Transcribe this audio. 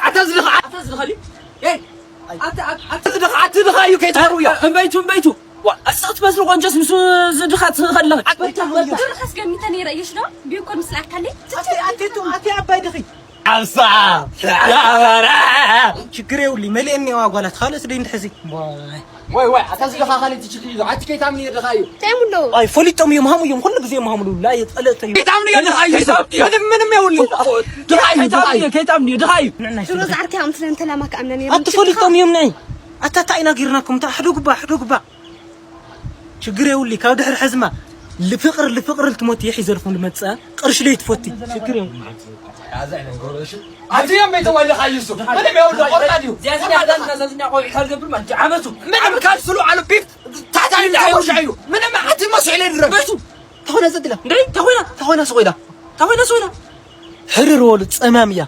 ኣታ ዝድኻ ኣታ ዝድኻ ድዩ? ኣታ ኣታ ዝድኻ ኣቲ ድኻ እዩ ከይትኸሩ እዮ። እምበይቱ እምበይቱ። ዋ ኣስኽት መስሉ ቆንጆስ ምስ ዝድኻ ትኸለህ። ኣታ ድሮ ከስገሚተ ነይረ እየሽ ዶ? ቢኮን ምስ ላካለይ ኣቲ ኣቲ ኣባይ ድኺ ኣብሳ ችግር የውሊ መሊእኒ ዋ ጓላት ካልኦት ደይ እንድሕዚ ወይ ወይ ኣታ ዝደኻ ካልኦት ትችግር እዩ ኣቲ ከይታምኒ የደኻ እዩ ታይሙሎ ኣይ ፈሊጦም እዮም ሃሙ እዮም ኩሉ ግዜ እዮም ሃሙሉ ላይ ጠለተ እዩ ከይታምኒ የደኻ እዩ ምንም ምንም የውሊ ድኻ እዩ ድኻ እዩ ከይታምኒ ድኻ እዩ ድሮ ዝዓርከ ኣምስለን ተላማ ከኣምነን ኣቲ ፈሊጦም እዮም ናይ ኣታ እንታይ ኢና ጌርናኩም እንታይ ሕደጉባ ሕደጉባ ችግር የውሊ ካብ ድሕሪ ሕዝማ ልፍቅር ልፍቅር ልትሞት ይሕ ይዘልፉ ልመፅኣ ቅርሽ ለይ ትፈቲ ችግር የው ኣዝዮም ቤተ ዋይልኻ ይሱ ምንም የውሉ ቆርጣ ድዩ ዚያዝኛ ዳን ከሰዝኛ ቆይ ካልገብር ማለት ዓመቱ ምንም ካልስሉ ኣሉ ቢፍ ታታሪ ዳውሻ እዩ ምንም ኣቲ መስለ ድረ በሱ ተኾነ ዘድላ እንዴ ተኾና ተኾነ ስኾይዳ ተኾነ ስኾይዳ ሕርር ወሉ ፀማም እያ